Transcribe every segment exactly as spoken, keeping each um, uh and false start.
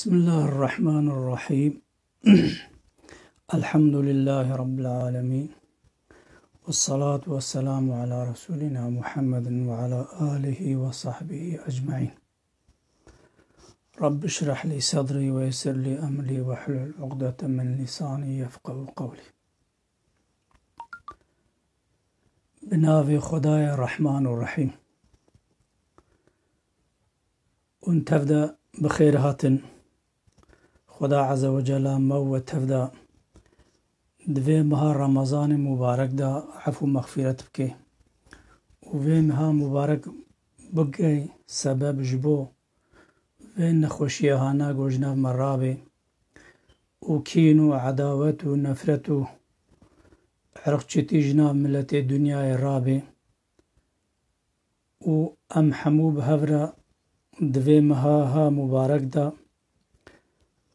بسم الله الرحمن الرحيم. الحمد لله رب العالمين. والصلاة والسلام على رسولنا محمد وعلى آله وصحبه أجمعين. رب اشرح لي صدري ويسر لي أمري واحلل عقدة من لساني يفقهوا قولي. Bi navê Xwedayê Rehman û Rehîm. Hûn tev de bi xêr hatin. Xweda Azze ve Cella me û we tev de di vê meha Remezanê mubarek de efû mexfîret bike û vê meha mubarek bike sebeb ji bo vê nexweşiyehana ku ji nav me rabe û kîn û edawet û nefret û irqçîtî ji nav miletê dinyayê rabe û em hemû bi hev re di vê meha ha mubarek de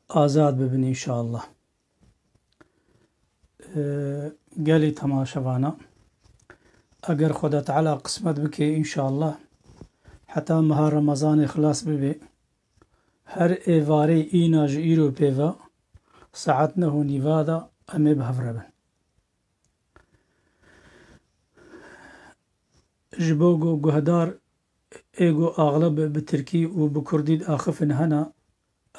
azad bibin înşallah. Ee, gelî temaşevana, eger Xweda Teala qismet bike înşallah, heta meha Remezanê xilas bibe, her êvarê îna ji îro pê ve saet neh û nîva de em ê bi hev re bin. Ji bo ku guhdar ê ku axlib bi tirkî û bi kurdî diaxifin hene,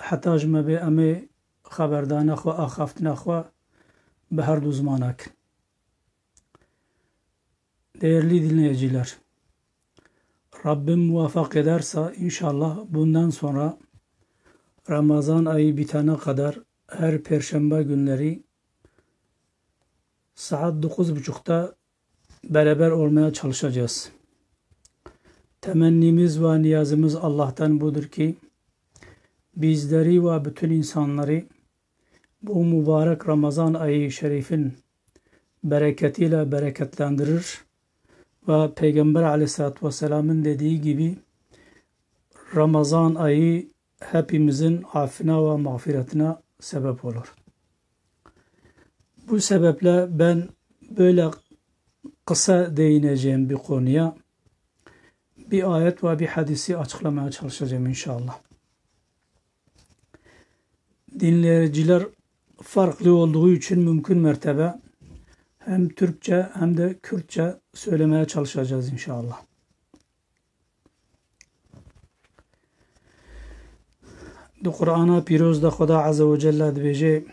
heta ji me bê em ê xeberdana xwe, axaftina xwe bi her du zimana kin. Değerli dinleyiciler, Rabbim muvaffak ederse inşallah bundan sonra Ramazan ayı bitene kadar her perşembe günleri saat dokuz buçukta beraber olmaya çalışacağız. Temennimiz ve niyazımız Allah'tan budur ki bizleri ve bütün insanları bu mübarek Ramazan ayı şerifin bereketiyle bereketlendirir ve Peygamber aleyhissalatü vesselamın dediği gibi Ramazan ayı hepimizin affına ve mağfiretine sebep olur. Bu sebeple ben böyle kısa değineceğim bir konuya. Bir ayet ve bir hadisi açıklamaya çalışacağım inşallah. Dinleyiciler farklı olduğu için mümkün mertebe hem Türkçe hem de Kürtçe söylemeye çalışacağız inşallah. Di Qur'ana pîroz de Xweda Azze ve Celle dibêje,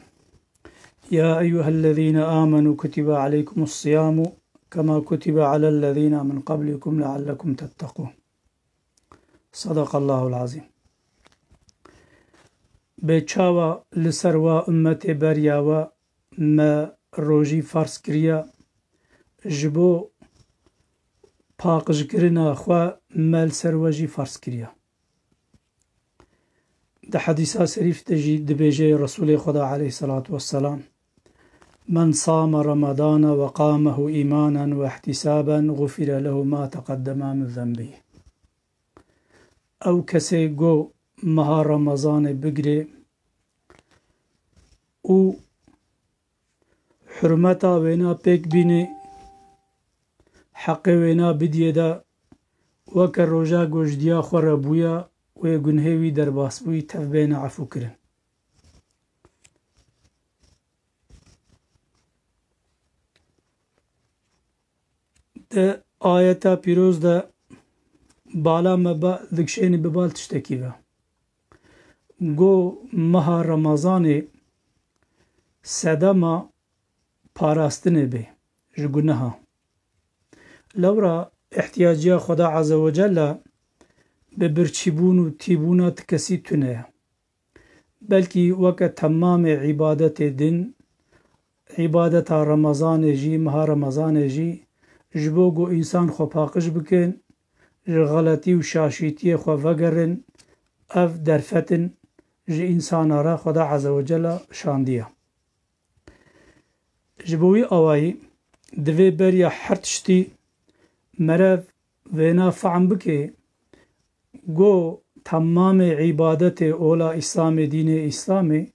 "Ya eyyuhellezîne amenu kutibe aleykumus siyamu kema kutibe alellezîne min qablikum leallekum tettekûn." Sadakallahul azîm. Bê çawa li ser wa ummetê beriya we me rojî farz kiriye, ji bo paqijkirina xwe me li ser we jî farz kiriye. Di hedîsa serîf de jî dibêje Resûlê Xweda aleyhissalatu vesselam, "Men sâme Ramadana ve qâmehu îmanen ve ihtisâben, gufire lehu ma teqeddeme min zenbî." Ew kesê go meha Remezanê bigirê û hurmeta wêna pêk bînê, heqê wêna bidiyê de, weke roja ku ji diya xwe re bûya, wê gunhê wî derbas bûyî, tev bêne efûkirin. Di ayeta pîroz de bala me ba, dikşênî bi bal tiştekî ve. Go meha Remezanê sedema parastinê bê ji guneha. Lewra ihtiyaciya Xweda Azze ve Celle bi birçîbûn û tîbûna ti kesî tune ye. Belkî weke temamê îbadetê din, îbadeta Remezanê jî, meha Remezanê jî, ji bo ku însan xwe paqij bikin, ji xeletî û şaşîtiyê xwe vegerin, ev derfet in ji însana re Xweda Azze ve Celle şandiye. Ji bo wî awayî divê beriya her tiştî merev vêna fehm bike, go temamê îbadetê ola Îslamê, dînê Îslamê,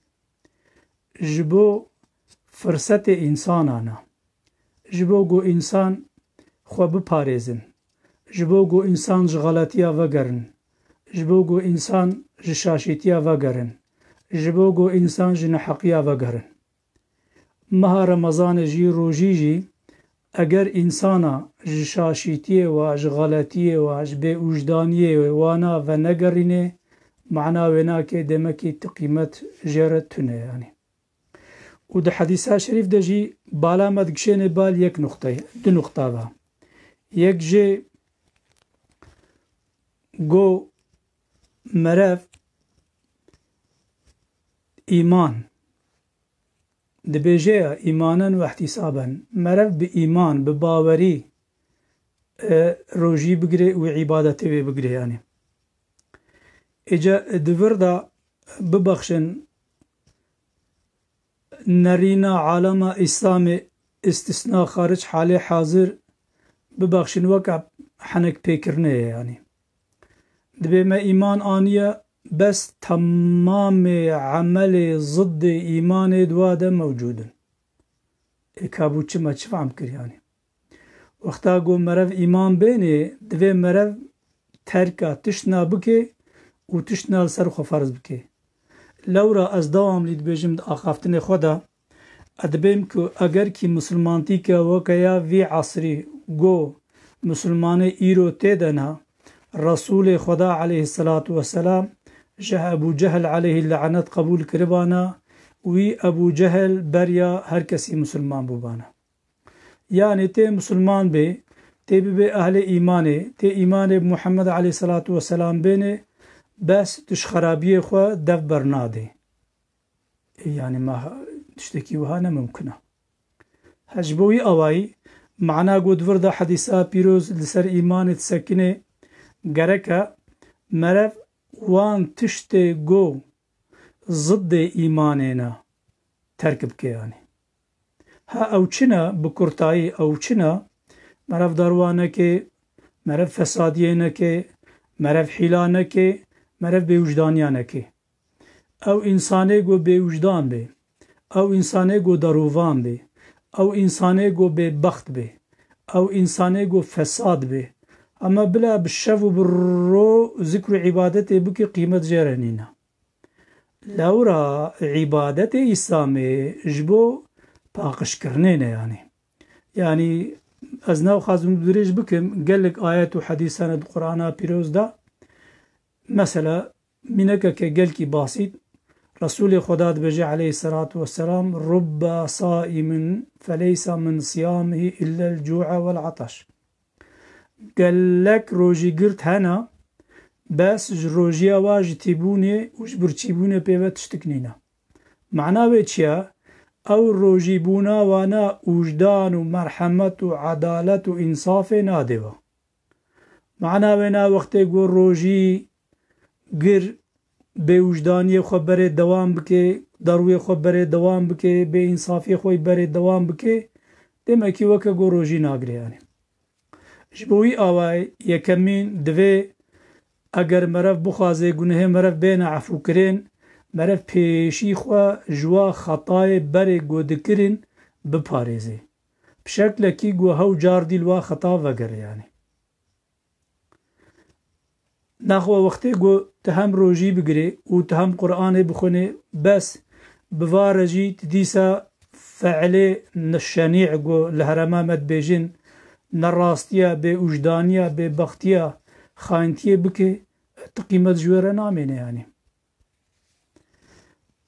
ji bo firsetê însanan e. Ji bo ku însan xwe biparêzin, ji bo ku însan ji xeletiya vegerin, ji bo ku însan ji şaşîtiya vegerin, ji bo ku însan ji neheqiya vegerin. Meha Remezanê jî, rojî jî, eger însana ji şaşîtiyê ve, ji xeletiyê ve, ji bêwijdaniyê ve wana venegerîne, mana wê nake, demekî ti qîmet jê re tune, yanî. Û di hedîsa şerîf de jî bala me digişêne bal yek nuqteyê, du nuqta ve. Yek jê go merev îman dibêje ya, îmanen ve ihtisaben. Merev bi îman, bi bawerî, e, rojî bigire û îbadetê wê bigire, yanî. Êca di vir de bibexşin nerîna alema Îslamê îstisna xaric halê hazir bibexşin weke henek pêkirine ye, yanî. Dibê me îman aniye, bes temamê emelê ziddê îmanê di wa de mewcûd in. Ê ka bû çi me çi fehm kir, yanî? Wexta ku merev îman bênê, divê merev terka tiştna bike û tiştna li ser xwe ferz bike. Lewra ez dewamlî dibêjim di axaftinê xwe de, ez dibêm ku eger kî misilmantîke weke ya vî esrî go misilmanê îro tê de ne, Resûlê Xweda aleyhisselatu vesselam ji Ebû Cehil aleyhî le'net qebûl kiribana, wî Ebû Cehil beriya her kesî misilman bûbana. Yanî tê misilman bê, tê bibê ehlê îmanê, tê îmanê bi Muhammed aleyhisselatu vesselam bênê, bes tu ji xerabiyê xwe dev bernadê. Ê, yanî me tiştekî wiha ne mimkun e. He, ji bo wî awayî, mana ku di vir de hedîsa pîroz li ser îmanê disekine, gerek e merev wan tiştê ku ziddê îmanê ne, terk bike, yanî. Ha ew çi ne, bi kurtayî ew çi ne, merev darwa neke, merev fesadiyê neke, merev hîla neke, merev bêwijdaniya neke. Ew însanê ku bêwijdan be, ew însanê ku darovan be, ew însanê ku bêbext be, ew însanê ku fesad be, hema bila bi şev û bi ro zikr û îbadetê bike, qîmet jê re nîne. Lewra îbadetê Îslamê ji bo paqijkirinê ne, yanî. Yanî ez naxwazim dirêj bikim, gelek ayet û hedîs hene di Qur'ana pîroz de. Mesela, mînekeke gelkî basît, Resûlê Xweda dibêje aleyhisselatu vesselam, "Rubba saimin feleysa min siyamihi illa el-cu'a vel ataş." Gelek rojîgirt hene, bes ji rojiya wa, ji tîbûnê û ji birçîbûnê pê ve tiştik nîne. Mana wê çi ye? Ew rojîbûna wana ûjdan û merhemet û edalet û însafê nade we. Mana wê na wextê ku rojî gir bêwijdaniyê xwe berê dewam bike, darwê xwe berê dewam bike, bêînsafiyê xwe berê dewam bike, demekî weke ku rojî nagire, yanî. Ji bo wî awayî, yekemîn, divê eger merev bixwaze gunehê merev bêne efûkirin, merev pêşî xwe ji wa xetayê berê ku dikirin biparêze. Bi şeklekî ku hew car dî li wa xeta vegere, yanî. Naxwe wextê ku tu hem rojî bigirê û tu hem Qur'anê bixwînê, bes bi va re jî tu dîsa fe'lê şenî ku li herêma me dibêjin, nerastiya, bêwijdaniya, bêbextiya, xayintiyê bike, tu qîmet ji wê re namêne, yanî.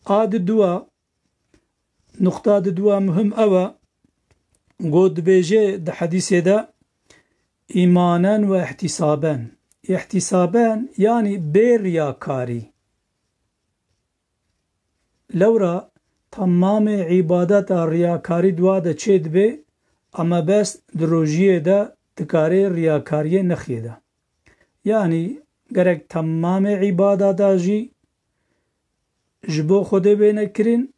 A di dua, nuqta di dua muhim ew e, ku dibêje di hedîsê de, "Îmanen ve ihtisaben." Îhtîsaben, yanî bê riyakarî. Lewra temamê îbadeta riyakarî di wa de çêdibe, ama bes di rojiyê de dikarê riyakariyê nexiyê de. Yanî gerek temamê îbadeta jî ji bo Xwedê bêne kirin,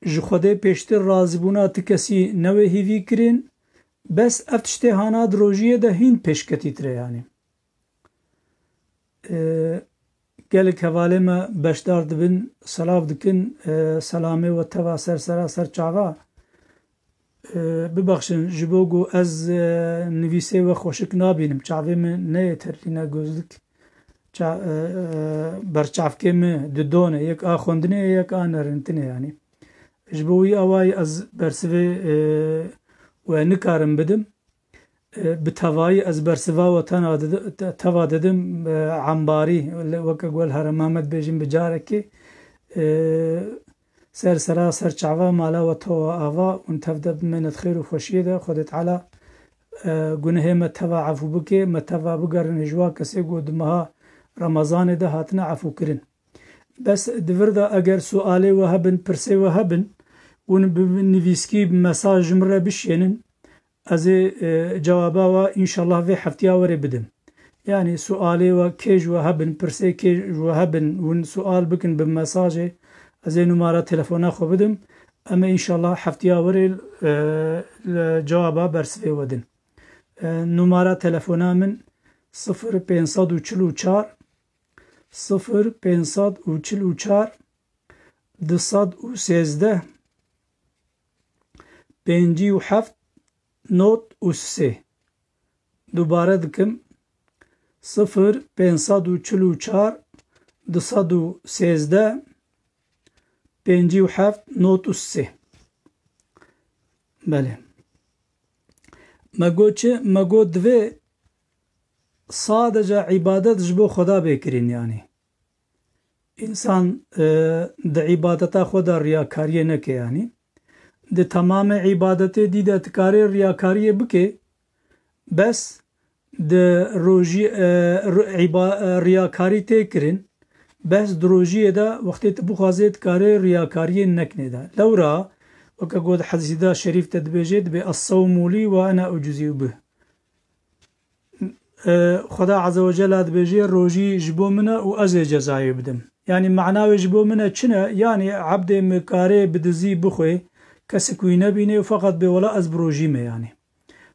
ji Xwedê pêştir razîbûna ti kesî newê hîvî kirin, bes ev tiştê hana di rojiyê de hîn pêşketîtir e, yanî. E, gelek hevalê me beşdar dibin, selav dikin, e, selamê we teva ser sera ser çava. E, bibexşin, ji bo ku ez, e, nivîsê we xweşik nabînim, çavê min neyê terlîne, gözlük. ça-, e, e, berçavkê min di do ne, yek a xwendinê ye, yek a nerîntinê, yanî. Ji bo wî awayî ez bersivê, e, we nikarim bidim. E, bi tevayî ez bersiva we tena didi-, te-, teva didim, e, embarî, le-, weke gol herema me dibêjin bi carekê, e, ser sera ser çava mala we tewa ava û tev de bimêne di xêr û xweşiyê de. Xwedê Teala, e, gunehê me teva efû bike, me teva bigerine ji wa kesê ku di meha Remezanê de hatine efûkirin. Bes di vir de eger sualê we hebin, pirsê we hebin, hûn bi nivîskî, bi mesaj ji min re bişênin, ez ê, e, cewaba we înşallah vê heftiya werê bidim. Yanî sualê we kê ji we hebin, pirsê kê ji we hebin, hûn sual bikin bi mesajê, ez ê numara telefona xwe bidim. Em ê înşallah heftiya werê, e, li cewaba bersivê we din. E, numara telefona min sifir pênc sed û çil û çar, sifir pênc sed û çil û çar, du sed û sêzdeh, pêncî û heft, nod û sê. Dubare dikim, sifir pênc sed û çil û çar, du sed û sêzdeh, pêncî û heft, nod û sê. Belê. Me got çi? Me got divê sadece îbadet ji bo Xweda bê kirin, yanî. Însan, e, di îbadeta xwe de riyakariyê neke, yanî. Di temamê îbadetê dî de dikarê riyakariyê bike, bes di rojî, e, ri-, îba-, e, riyakarî tê kirin, bes di rojiyê de wextê tu bixwazê dikarê riyakariyê nekinê de. Lewra, weke got hedîsî de şerîf de dibêje, dibê, "Es-sewmu lî ve ene uczî bih." E, Xweda Azze ve Cella dibêje, "Rojî ji bo min e û ez ê cezayê bidim." Yanî mana wê ji bo min e çi ne? Yanî ebdê min karê bi dizî bixwe, kesik wî nebîne û feqet bê, "Wela ez bi rojî me," yanî.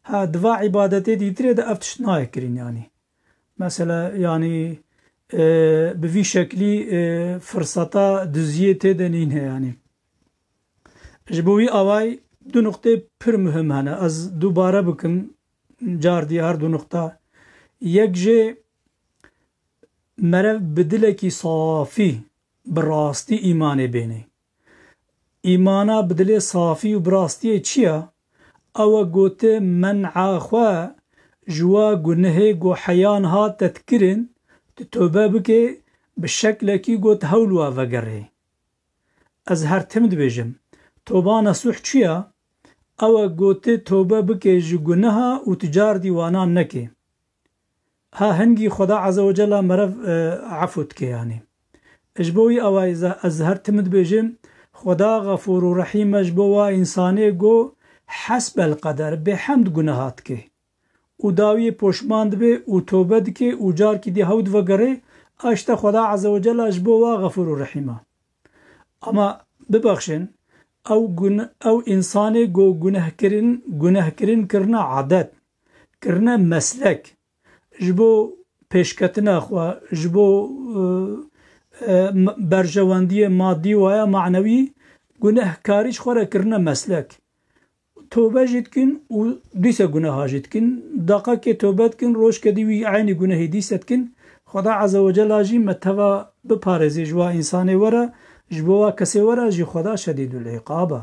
Ha, di va îbadetê dîtirê de ev tişt nayê kirin, yanî. Mesela, yanî, e, bi vî şeklî, e, firseta diziyê tê de nîne, yanî. Ji bo wî awayî du nuqtê pir muhim hene. Ez dubare bikim, car dî her du nuqta. Yek jê merev bi dilekî safî, bi rastî îmanê bêne. Îmana bi dilê safî û bi rastiyê çi ye? Ew e gote men'a xwe ji wa gunehê ku heya niha te dikirin, tu tobe bike, bi şeklekî ku tu hewl wa vegerê. Ez her tim dibêjim, toba nesuh çi ye? Ew e gote tobe bike ji guneha û tu car dî wana neke. Ha hingî Xweda Azze ve Cella merev, e, efû dike, yanî. Ji bo wî awayî ze-, ez her tim dibêjim, Xweda Xefûr û Rehîm e ji bo wa însanê ku hesbel qeder, bêhemd guneha dike. Û dawiyê poşman dibe û tobe dike û carkî dî hew divegerê, a işte Xweda Azze ve Cella ji bo wa Xefûr û Rehîm e. Ama bibexşin, ew gun-, ew însanê ku gunehkirin, gunehkirin kirine adet, kirine meslek, ji bo pêşketina xwe, ji bo, e, e, m-, berjewendiyê madî waya manewî, gunehkarî ji xwe re kirine meslek. Tobe jî dikin û dîse guneha jî dikin. Deqekê tobe dikin, rojkê dî wî eynî gunehî dîse dikin. Xweda Azze ve Cella jî me teva biparêzê ji wa însanê were, ji bo wa kesê were jî Xweda şedîdul îqab e.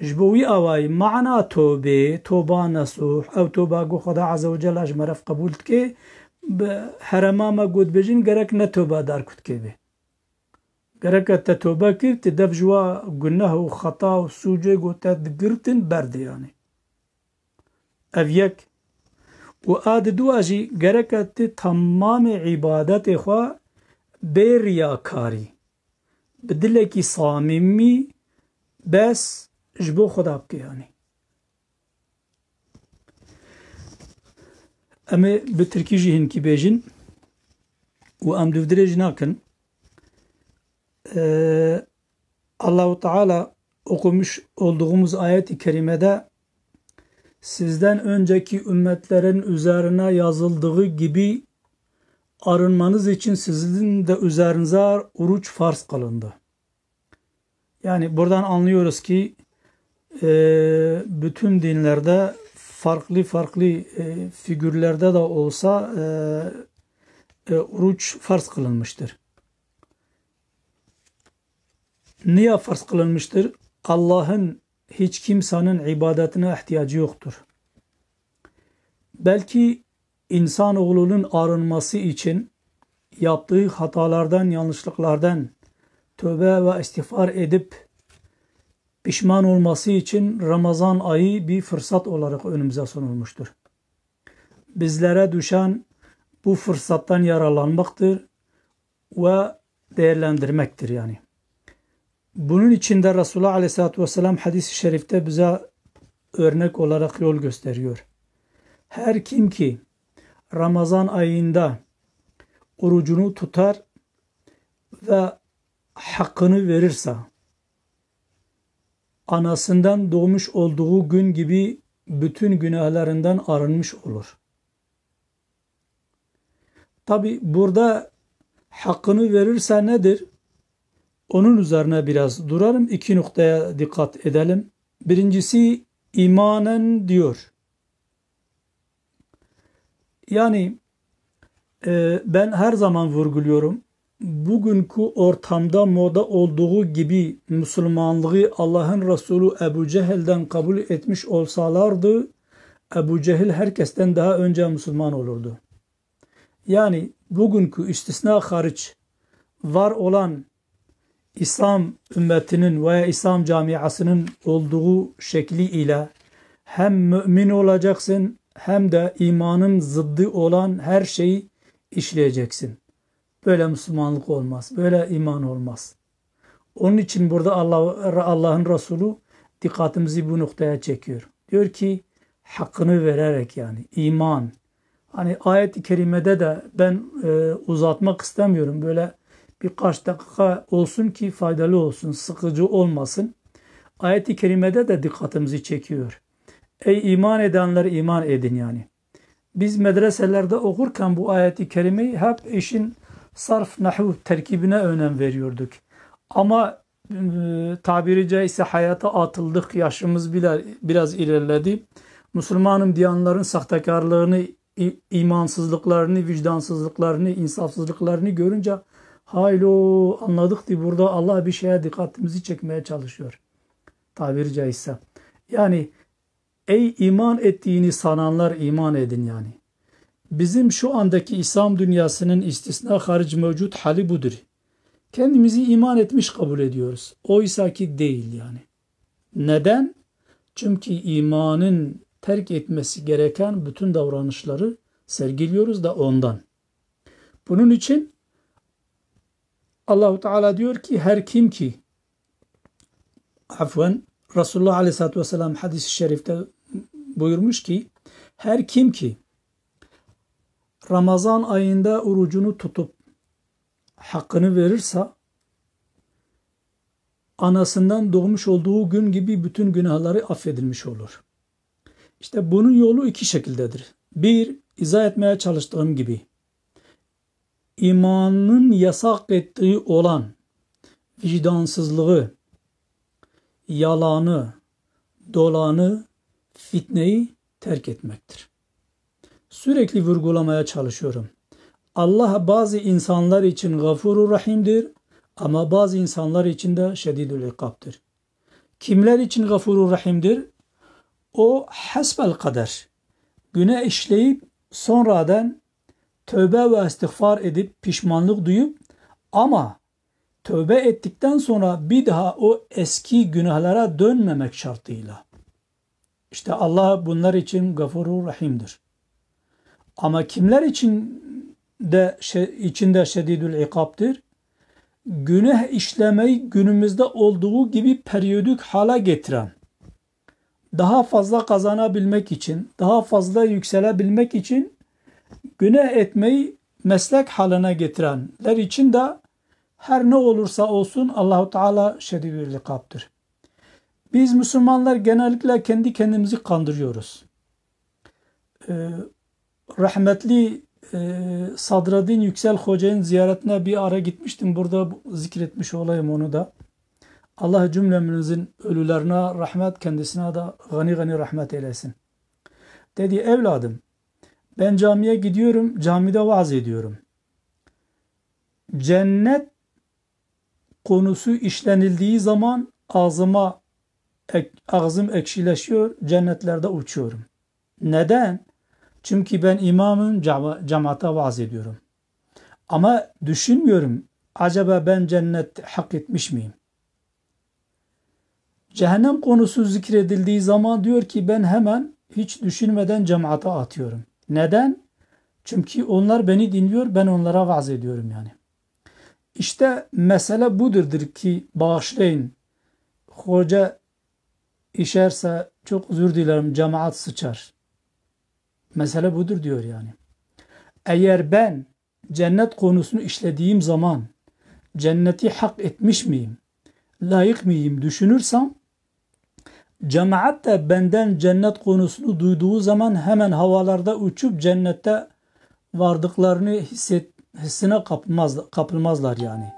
Ji bo wî awayî mana tobê, toba nesuh, ew toba ku Xweda Azze ve Cella ji me re qebûl dike, bi herema me got bêjin, gerek ne toba dar kutke be. Gereke te tobe kir, tu dev ji wa guneh û xeta û sûcê ku te digirtin berdê, yanî. Ev yek. Û a diduwa jî gereke tu temamê îbadetê xwe bê riyakarî, bi dilekî samîmî bes ji bo Xweda bike, yanî. Em ê bi tirkî jî hinkî bêjin û em dûvdirêj nakin. Ee, Allahu Teala okumuş olduğumuz ayet-i kerimede sizden önceki ümmetlerin üzerine yazıldığı gibi arınmanız için sizin de üzerinize oruç farz kılındı. Yani buradan anlıyoruz ki, e, bütün dinlerde farklı farklı, e, figürlerde de olsa, e, e, oruç farz kılınmıştır. Niye farz kılınmıştır? Allah'ın hiç kimsenin ibadetine ihtiyacı yoktur. Belki insanoğlunun arınması için, yaptığı hatalardan, yanlışlıklardan tövbe ve istiğfar edip pişman olması için Ramazan ayı bir fırsat olarak önümüze sunulmuştur. Bizlere düşen bu fırsattan yararlanmaktır ve değerlendirmektir yani. Bunun için de Resulullah Aleyhisselatü Vesselam hadis-i şerifte bize örnek olarak yol gösteriyor. Her kim ki Ramazan ayında orucunu tutar ve hakkını verirse, anasından doğmuş olduğu gün gibi bütün günahlarından arınmış olur. Tabi burada hakkını verirse nedir? Onun üzerine biraz duralım. İki noktaya dikkat edelim. Birincisi, imanen diyor. Yani, e, ben her zaman vurguluyorum. Bugünkü ortamda moda olduğu gibi Müslümanlığı Allah'ın Resulü Ebu Cehil'den kabul etmiş olsalardı, Ebu Cehil herkesten daha önce Müslüman olurdu. Yani bugünkü istisna hariç var olan İslam ümmetinin veya İslam camiasının olduğu şekli ile hem mümin olacaksın hem de imanın zıddı olan her şeyi işleyeceksin. Böyle Müslümanlık olmaz, böyle iman olmaz. Onun için burada Allah, Allah'ın Resulü dikkatimizi bu noktaya çekiyor. Diyor ki, hakkını vererek yani, iman. Hani ayet-i kerimede de ben, e, uzatmak istemiyorum. Böyle birkaç dakika olsun ki faydalı olsun, sıkıcı olmasın. Ayet-i kerimede de dikkatimizi çekiyor. Ey iman edenler, iman edin yani. Biz medreselerde okurken bu ayeti kerimeyi hep işin sarf, nahu terkibine önem veriyorduk. Ama, e, tabiri caizse hayata atıldık, yaşımız bile, biraz ilerledi. Müslümanım diyenlerin sahtekarlığını, i-, imansızlıklarını, vicdansızlıklarını, insafsızlıklarını görünce, "Haylo, anladık" diye burada Allah bir şeye dikkatimizi çekmeye çalışıyor. Tabiri caizse. Yani, "Ey iman ettiğini sananlar, iman edin" yani. Bizim şu andaki İslam dünyasının istisna hariç mevcut hali budur. Kendimizi iman etmiş kabul ediyoruz. Oysa ki değil yani. Neden? Çünkü imanın terk etmesi gereken bütün davranışları sergiliyoruz da ondan. Bunun için Allahu Teala diyor ki, her kim ki, afwen, Resulullah Aleyhisselatü Vesselam hadis-i şerifte buyurmuş ki, her kim ki Ramazan ayında orucunu tutup hakkını verirse, anasından doğmuş olduğu gün gibi bütün günahları affedilmiş olur. İşte bunun yolu iki şekildedir. Bir, izah etmeye çalıştığım gibi, imanın yasak ettiği olan vicdansızlığı, yalanı, dolanı, fitneyi terk etmektir. Sürekli vurgulamaya çalışıyorum. Allah bazı insanlar için Gafurur Rahim'dir ama bazı insanlar için de Şedidül İkab'tır. Kimler için Gafurur Rahim'dir? O hasbel kader günah işleyip sonradan tövbe ve istiğfar edip pişmanlık duyup ama tövbe ettikten sonra bir daha o eski günahlara dönmemek şartıyla. İşte Allah bunlar için Gafurur Rahim'dir. Ama kimler için de şe-, içinde Şedidül İkab'tır? Günah işlemeyi günümüzde olduğu gibi periyodik hala getiren, daha fazla kazanabilmek için, daha fazla yükselebilmek için günah etmeyi meslek haline getirenler için de her ne olursa olsun Allahu Teala Şedidül İkab'tır. Biz Müslümanlar genellikle kendi kendimizi kandırıyoruz. Ee, rahmetli, e, Sadreddin Yüksel Hoca'nın ziyaretine bir ara gitmiştim. Burada bu, zikretmiş olayım onu da. Allah cümlemizin ölülerine rahmet, kendisine de gani gani rahmet eylesin. Dedi, "Evladım, ben camiye gidiyorum, camide vaaz ediyorum. Cennet konusu işlenildiği zaman ağzıma ek-, ağzım ekşileşiyor, cennetlerde uçuyorum. Neden? Çünkü ben imamım, cema-, cemaate vaaz ediyorum. Ama düşünmüyorum, acaba ben cennet hak etmiş miyim? Cehennem konusu zikredildiği zaman diyor ki ben hemen hiç düşünmeden cemaate atıyorum. Neden? Çünkü onlar beni dinliyor, ben onlara vaaz ediyorum yani. İşte mesele budurdur ki bağışlayın. Hoca işerse çok özür dilerim, cemaat sıçar. Mesele budur diyor yani. Eğer ben cennet konusunu işlediğim zaman cenneti hak etmiş miyim, layık mıyım düşünürsem, cemaat de benden cennet konusunu duyduğu zaman hemen havalarda uçup cennette vardıklarını hisset, hissine kapılmaz, kapılmazlar yani.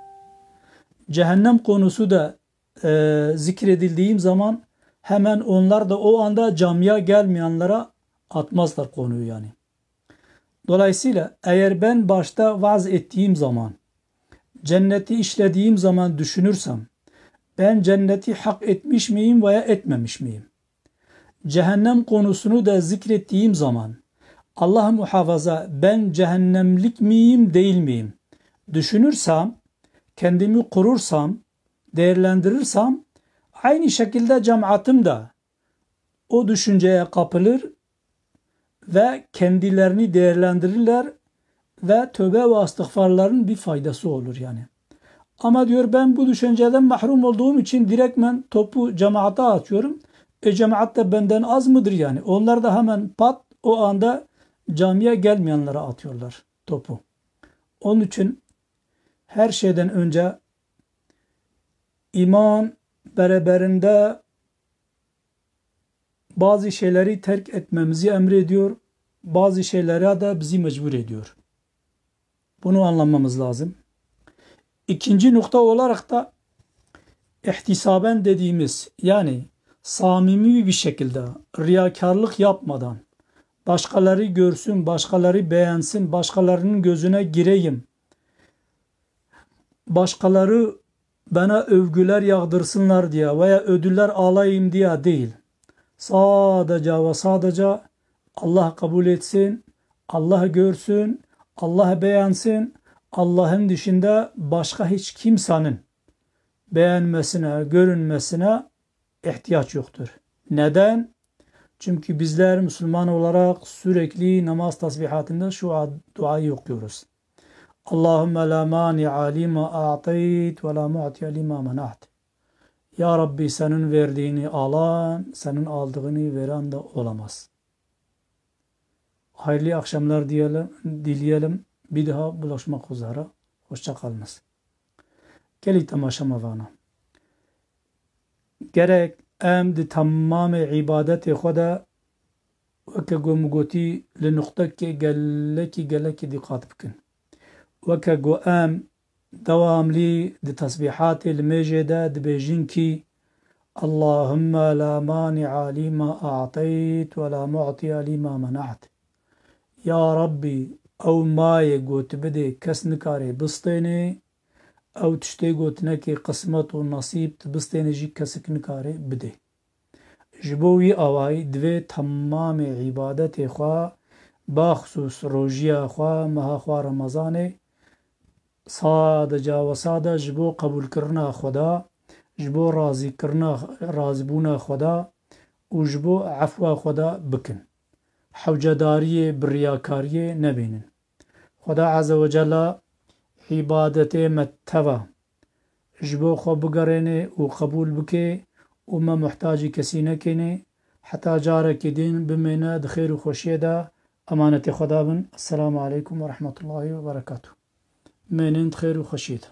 Cehennem konusu da e, zikredildiğim zaman hemen onlar da o anda camiye gelmeyenlere atmazlar konuyu yani. Dolayısıyla eğer ben başta vaaz ettiğim zaman, cenneti işlediğim zaman düşünürsem, ben cenneti hak etmiş miyim veya etmemiş miyim? Cehennem konusunu da zikrettiğim zaman, Allah muhafaza, ben cehennemlik miyim, değil miyim? Düşünürsem, kendimi kurursam, değerlendirirsem, aynı şekilde cemaatım da o düşünceye kapılır ve kendilerini değerlendirirler ve tövbe ve istiğfarların bir faydası olur yani. Ama diyor, ben bu düşünceden mahrum olduğum için direktmen topu cemaate atıyorum. E, cemaat de benden az mıdır yani? Onlar da hemen pat o anda camiye gelmeyenlere atıyorlar topu. Onun için her şeyden önce iman beraberinde bazı şeyleri terk etmemizi emrediyor, bazı şeylere de bizi mecbur ediyor. Bunu anlamamız lazım. İkinci nokta olarak da ihtisaben dediğimiz, yani samimi bir şekilde, riyakarlık yapmadan, başkaları görsün, başkaları beğensin, başkalarının gözüne gireyim, başkaları bana övgüler yağdırsınlar diye veya ödüller alayım diye değil. Sadece ve sadece Allah kabul etsin, Allah görsün, Allah beğensin, Allah'ın dışında başka hiç kimsenin beğenmesine, görünmesine ihtiyaç yoktur. Neden? Çünkü bizler Müslüman olarak sürekli namaz tesbihatında şu ad-, duayı okuyoruz. Allahümme la mani'a lima a'tayt ve la mu'tiye lima mena'te. Ya Rabbi, senin verdiğini alan, senin aldığını veren de olamaz. Hayırlı akşamlar diyelim, dileyelim. Bir daha buluşmak üzere. Hoşça kalınız. Gelî temaşa me vana. Gerek em di temamê îbadetê xwe de, weke ku min gotî, li nuqtekê gelekî, gelekî dîqat bikin. Weke ku em dewamlî di tesbîhatê limêjê de dibêjin kî, Allahümme la mani'a lima a'tayt ve la mu'tiye lima mena'te. Ya Rabbî, ew mayê ku tu bidê kes nikare bistêne, ew tiştê ku tu nekê qismet û nesîb tu bistêne jî kesik nikare bidê. Ji bo wî awayî divê temamê îbadetê xwe, baxsûs rojiya xwe, meha xwe Remezanê, sadece ve sade ji bo qebûlkirina Xweda, ji bo razîkirina, razîbûna Xweda û ji bo efwa Xweda bikin. Hewcedariyê bi riyakariyê nebînin. Xweda Azze ve Celle îbadetê me teva ji bo xwe bigerêne û qebûl bike û me muhtacî kesî nekêne. Heta carekê din bimêne di xêr û xweşiyê de, emanetê Xweda bin. Esselamu aleykum ve rahmetullahi ve berekatuh. Mênin di xêr û xweşiyê de.